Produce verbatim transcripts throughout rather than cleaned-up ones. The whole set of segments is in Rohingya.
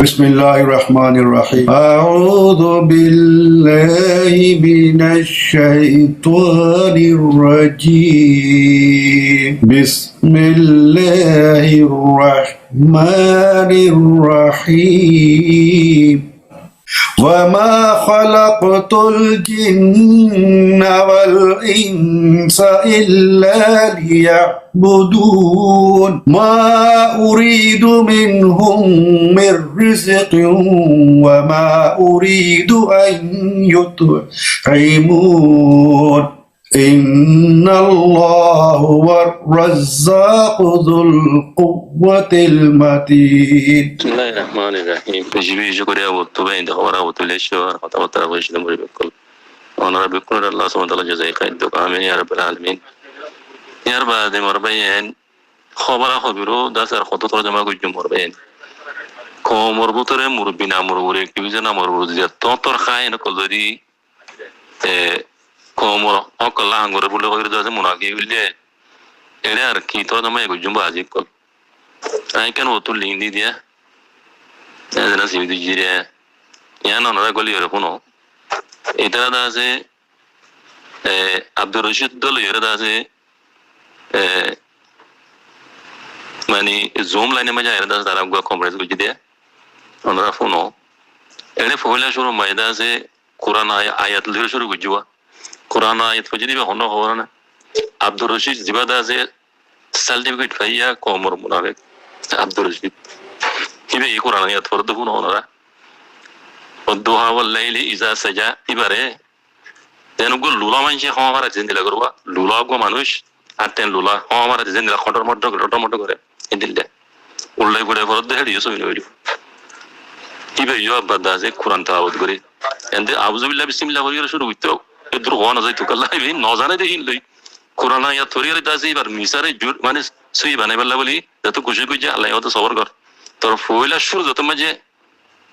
بسم الله الرحمن الرحيم. أعوذ بالله من الشيطان الرجيم. بسم الله الرحمن الرحيم. وما خلقت الجن والإنس إلا ليعبدون. ما أريد منهم من رزق وما أريد أن يطعمون. إن الله هو الرزاق ذو القوة المتين. بسم الله الرحمن الرحيم. Beshi beshi cúkuriya, bóut bái, inde hóbor bóut leci, ar hotá bottára hoiyí de murubbi ókkol. Onora bekkúnore Allah subhanahu wa taala jaza khair douk. Amin ya rabbal alamin. Yar baade mor báiyain, hóbor hóbor dase ar hotá torjoma goijjum mor báiyain. Koumor bútore murubbi namor uore, activist namor uore, zeto tor háin ókkol zodi e, koumor hók olla ham gorer buli hoiyóre de asé, munafi óile, ere ar ki torjoma goijjum bázi ókkol. Añí ekkán bóut link di diya, e, zena sibi di jire, yián onora goli ore fúno. Itará de asé, e, Abdur Rashid dóle ore de asé, e, mani Zoom line or maze aiyóre de asé, tará uggwá conference goijjé de, onora fúno. Ere foila cúrur maze de asé, Kuran ay-, ayat loi cúru goijjé ba. Kuran ayat foijjé de iba honó hóbor né. Abdur Rashid ziba de asé certificate faiya koumor munafek. Abdur Rashid. Iba e Kuran ayat fore de fúno onora. والضحى والليل إذا سجى ibare. Ten uggwá lula maincé hó mara de zendilla goré ba. Lula uggwá manúic. Ar ten lula, hó mara de zendilla hotor motor gore, hotor motor gore. Endilla. Ullai gure foredde héçe yó sói no óibo. Iba yó abbar de asé Kuran tilawot gore. Ende auzubillah, bismillah fori gore cúru goitto. Eddur hoó no zaito. Kalla iba no zane de hín loi. Kuran ayat fori gore de asé ibar misare jur, mane sói banaiballa buli. Zeto kucíc goijje, Allah yó to sobor gor. Tor foila cúru zeto maze,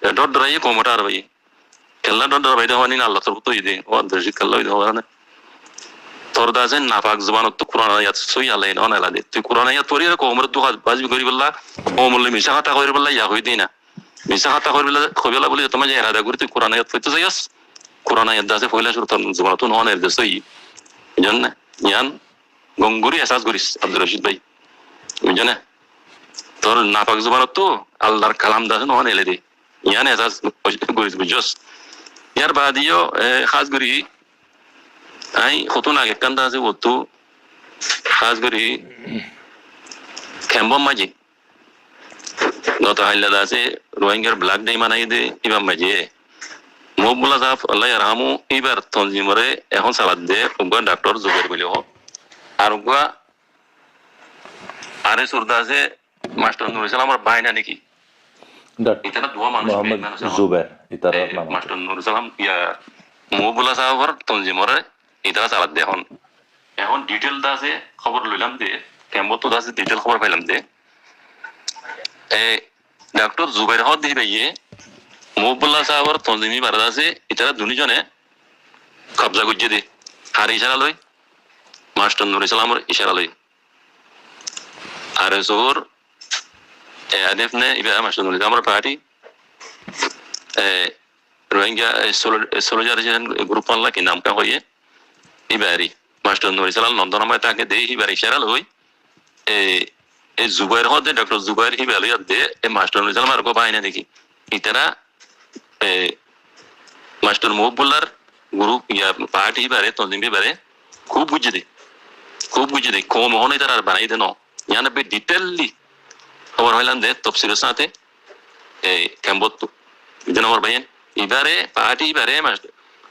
e, dor doraiyé koumore ar bái. Kella dor dor bái de hoó ni Allah torfóttu óiye de, ó Abdur Rashid kella óiye de hoó na. Tor de asé nafak zubanottu Kuran ayat sói Allah no nela de. Tui Kuran ayat fori ere koumor duha bazi gorí bolla, koumor loi misá hotá hoói bolla ya hoói de na. Misá hotá hoói bolla, hoói bolla buli tomar je erada gorí tui Kuran ayat foitto zaiyos, Kuran ayat de asé foila cúru tor zubanottu no nela de sói. Buzón na? Yián gom gorí ehsas goris, Abdur Rashid bái. Buzón na? Tor nafak zubanottu Allahr kalam de asé no nela de. Yián ehsas goris, buzos. Yar baade yó, e, hás gorí, añí hotún age ekkán de asé bóut, hás gorí kemfor maze. Goto hailla de asé Rohingyar Black Day manaiyé de ibar maze. Muhibullah sáb, Allah yarhamu, ibar tonzimore ehón saladde uggwá daktor Zubair buli hoó. Ar uggwá Ar e sur de asé Mastor Nur Islamor bái na niki? Dak-, itará duwá manúic, Muhammad main manúic ehón. Zubair, itará e, nam asé. Mastor Nur Islam, iya, Muhibullah sábor tonzimore itará saladde ehón. Ehón detail de asé hóbor loilam de, kemfottu de asé detail hóbor failam de. E, daktor Zubair hoó de ibáye, Muhibullah sábor tonzim ibáre de asé, itará duní zone kobza goijjé de. Har icára loi? Mastor Nur Islamor icára loi. Ar e sur, e, adef ne, ibá Mastor Nur Islamor party, e, Rohingya, e, solo-, e, solidarization group olla ki nam ka hoiye, ibáre. Mastor Nur Islam London amai táke de, ibáre icára loi, e, e Zubair hoó de, daktor Zubair ibá loi de, e Mastor Nur Islam ar uggwá bái na niki? Itará e, Mastor Muhibullar group, iya, party ibáre, tonzim ibáre, kúb buijjé de. Kúb buijjé de. Koum ehón itará ar banaiyé de no. Yián be detailly hóbor hoilam de, tofsilor sáte, e, kemfottu. Dui nombor bái, ibáre, party ibáre, mas-,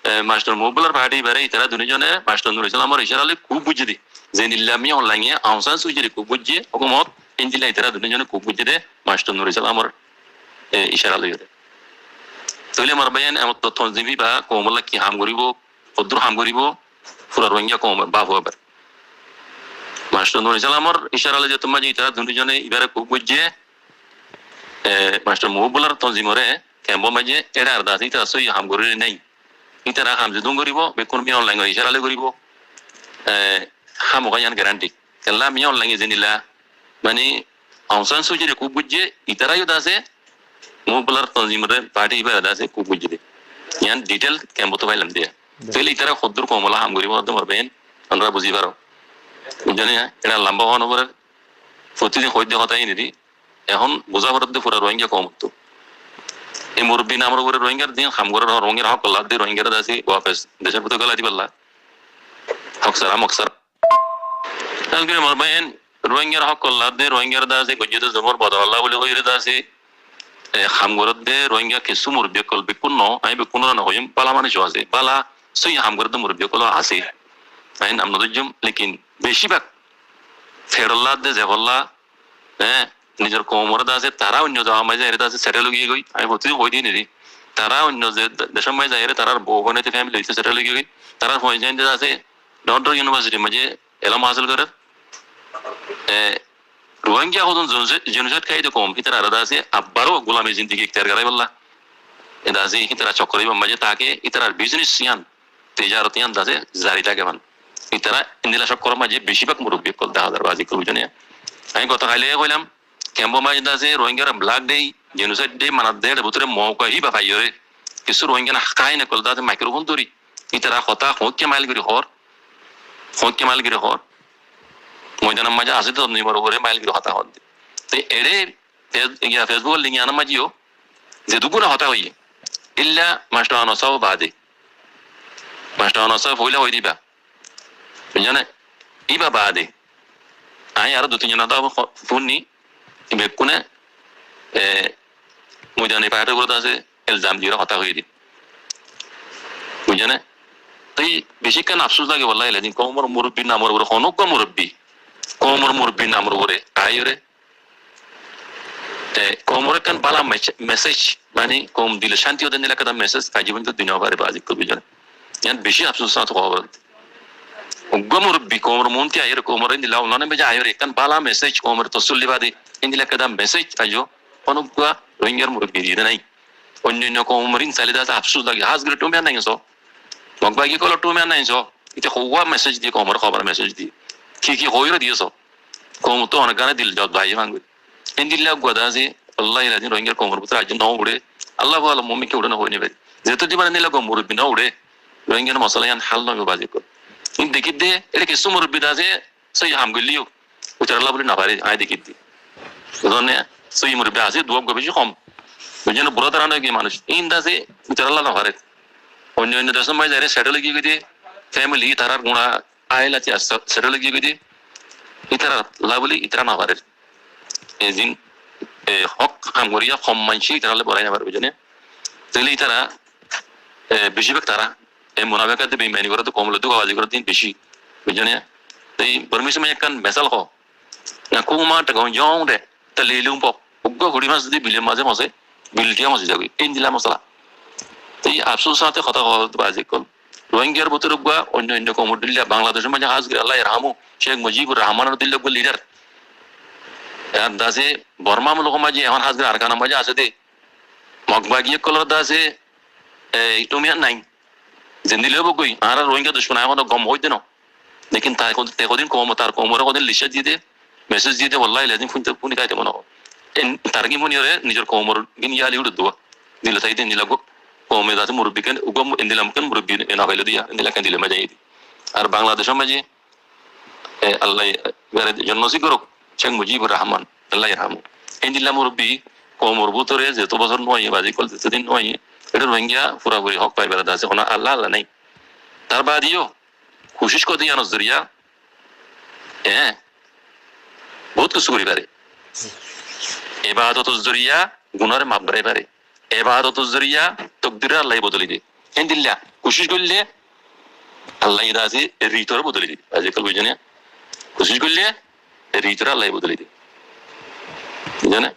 e, Mastor Muhibullar party ibáre, itará duní zone, Mastor Nur Islamor icára loi kúb buijjé de. Zendilla Min Aung Hlaing e Aung San Suu Kyi re kúb buijjé, hókumot, endilla itará duní zone kúb buijjé de, Mastor Nur Islamor e, icára loiyóre. Tóile mor báiyain, emotto tonzim ibá koumolla ki ham goríbo, hoddúr ham goríbo, fura Rohingya koumor baf óibar. Mastor Nur Islamor icára loi zettót maze itará duní zone ibáre kúb goijjé, e, Mastor Muhibullar tonzimore kemfot maze eçe ar de asé, itará sóiyi ham goríre nái. Itará ham zedún goríbo, bekkún Min Aung Hlaing or icára loi goríbo. E, hámaka yián guarantee. Kiyólla Min Aung Hlaing e zendilla, mani, Aung San Suu Kyi re kúb buijjé, itará yó de asé, Mukbálar tonzimoré parti ibáre de asé kúb buijjé dé. Yián detail kembottú failam diya. Tóile ítara hoddúr koumolla ham goríbo hoddé mor báin, onora buzí faro. Buijjó né? Ítara lamba hoó no forer. Fottí din hoóidde hotá iín eri. Ehón buzá foredde fura Rohingya koumottú. E murubbi namor uore Rohingyar din ham gorer, Rohingyar hók ládde Rohingyare de asé wafes decór bútore gólai dibálla. Hók sára, mok sára. Kiyá gorí mor báin, Rohingyar hók ládde, Rohingyare de asé gojjé de zulmor bodolla buli hoiyóre de asé, e, ham goredde Rohingya kessú murubbi ókkol, bekkún no, añí bekkúnore no hoiyum, bála manúic ó asé, bála sóiyi ham goredde murubbi ókkol ó asé. Añí nam no dóijjum, lekin beci bák feçolla de zebolla, e, nizor koumoré de asé, tará oinno zagár maze zaiyóre de asé settle ói giyé goi. Añí fottí din hoi di neri. Tará oinno ze de-, decór maze zaiyóre tarár bou boin óite family óite settle ói giyé goi. Tarár foijá de asé Dhoóñr dhoóñr university maze elóm hásil gorér. E, Rohingya hodún genocide, genocide háiye de koum, hítararé de asé abbaró gulami zindigi iktiyar goráibolla. E de asé hítara cokkor ibár maze táke, hítarar business yián, tijarot yián de asé zari táke fán. Hítara endilla cokkor maze beci bák murubbi ókkol dahá zar, bazi ókkol, buijjó né? Añí goto kaile hoilam, kembo maze de asé Rohingyare Black Day, Genocide Day manadde, ér bútore mouka híba faiyóre kessú Rohingya ne kain ókkol de asé microphone dóri ítara hotá hoóñkka mail gorí hoór, hoóñkka mail gorí hoór. Moidanor maze asé de tonzimor uore mail gorí hotá hoór de. Te eçé Fes-, iya, Facebook or link yiánor maze yó zeddúr guna hotá hoiyé, ílla Mastor Anwar sáb baade. Mastor Anwar sáb foila hoi diba. Buijjó né? Íba baade. Añí aró dui tin zon hotá fúinni, bekkúne, e, moidani partir uore de asé elzam diyóre hotá hoiyé de. Buijjó né? Tói beci ekkán afsus lage, wallahi lazim, koumor murubbi namor uore, honó uggwá murubbi, koumor murubbi namor uore aiyóre, e, koumoré ekkán bála mes-, message, mani koum dile cánti ódde endilla ekkán message aijjó foijjonto di no fare, bazi ókkol, buijjó né? Yián beci afsus asé, hoó foribó. Uggwá murubbi koumor muúntu aiyóre, koumor endilla online maze aiyóre ekkán bála message, koumor tosolli baade endilla ekkán message aijjó honó uggwá Rohingyar murubbi diyé de nái. Oinno oinno koumor ín sailé de asé afsus lage, hás gorí Thumiya Naing só. Mog bái ókkol Thumiya Naing só. Íte houwa message diyé, koumoré hoibar message diyé. Ki ki hoiyóre diyé só. Koumottu onek gane dil zot bái fán gorí. Endilla uggwá de asé, wallahi lazim, Rohingyar koumor bútore aijjó no uçé. Allahu alam, mumin ke uçé no hoi no fari. Zeto diban endilla uggwá murubbi no uçé, Rohingyar mosola yián hal no óibo, bazi ókkol. Ín dekí de, eçé kessú murubbi de asé, sóiyi ham goillé yó, ítaralla buli no fare, añí dekí de. Buijjó né? Sóiyi murubbi asé, duwa uggwá beci hom. Buijjó né? Bura taran ói giyé manúic. Ín de asé, ítaralla no fare. Oinno oinno decór maze zaiyóre settle ói giyé goi de, family, ítarar guna aila ti asé, settle ói giyé goi de. Ítaralla buli ítara no farer. E din, e, hók ham goríya hom maincé ítarallá borai no fare, buijjó né? Tóile ítara, e, beci bák tará e munafek de, beimani goré de, koumor loi dókabazi goré de beci, buijjó né? Te Bormis maze ekkán mesal hoó. Na kuma ta gon jong de, ta lelum pok. Uggwá huri mas de bilor maze maze, bil tiya maze zagói. Endilla mosola. Te afsus sáte hotá hoó, bazi ókkol. Rohingyar bútore uggwá oinno oinno koumor dilla, Bangladecor maze hás gorí Allah yarhamu, Sheikh Mujibur Rahmanor dilla uggwá leader. Ar de asé Borma mulukor maze, ehón hás gorí Arkanor maze asé de. Mog bái ókkolor de asé, e, Thumiya Naing. Zendilla óibo goi, añára Rohingya ducmon añí hono gom hoóidde no. Lekin te hod-, te hodún koum, tar koumoré hodún lecture diyé de, message diyé de, wallahi lazim fúnte, fúni káite mone hoó. En, tar gín fúniyóre nizor koumor gín yali uçé duwa. Dile táite endilla go-, koume zate murubbi ken, uggwá mu-, endilla mukken murubbi e no faile diya, endilla ken dile maze zaiyé de. Ar Bangladecor maze, e, Allah, e, ibáre jonnot nosib gorouk, Sheikh Mujibur Rahman, Allah yarhamu. Endilla murubbi koumor bútore zeto bosór no aiyé, bazi ókkol, zeto din no aiyé, eçé Rohingya furafuri hók faibar de asé, hono Allah, Allah nái. Tar baade yó kucíc goijjé, yiánor zoriya, e, bout kessú gorí fare. Ebadotor zoriya gunáre maf gorí fare. Ebadotor zoriya tokdiré Allah bodoli de. Endilla kucíc goille Allah de asé ritoré bodoli de. Bazi ókkol, buijjó né? Kucíc goille ritoré Allah bodoli de. Buijjó né?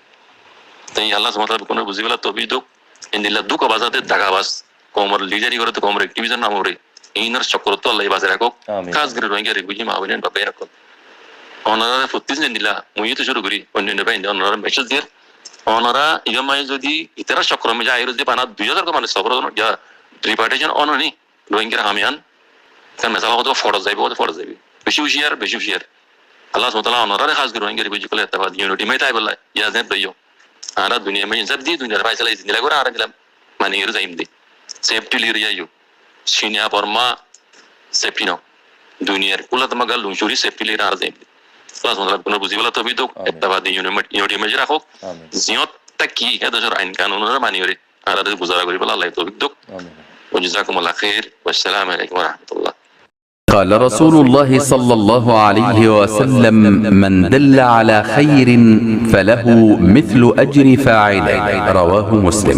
Te Allah subhanahu wa taala bekkúnore buzí félar toufik douk. Endilla dókabaz de, dagabaz, koumor lidari goré de, koumor activism nam goré, inor cokkorottu Allah bazai rakók. Amin. Hás gorí Rohingya refugee maa boin ókkol, baba ókkol. Onorare fottí din endilla, mui yó to cúru gorí, oinno oinno bái, onorare message dir. Onora ibá maze zodi itarar cokkor maze aiyóre zodi bana dui házar gom manúic suffer óiye, ya deportation óiye ni, Rohingyar ham yián, tar mesal hoó de forot zaibo, forot zaibo. Beci huciyar, beci huciyar. Allah subhanahu wa taala onorare hás gorí Rohingya refugee ókkolore ettefak, unity maze táibolla ijazat loiyó. Añára duniyar maze zedde duniyar faisala zendilla goré añára endilla maniyóre zaiyum de. Sefti loiyóre zaiyó. Sina forma sefti no. Duniyar kúla tamaka lungcuri sefti loiyóre añára zaiyum de. Alláh subhanahu wa taala beggúnore buzibálla toufik douk, ettefak de unit, unit maze rakók. Ziyót táki hé decór ain kanun ore maniyóre añára guzara goríbálla Allaye toufik douk. Wa jazakumullahu khair. Wassalamu alaikum wa rahmatullah. قال رسول الله صلى الله عليه وسلم: من دل على خير فله مثل أجر فاعله. رواه مسلم.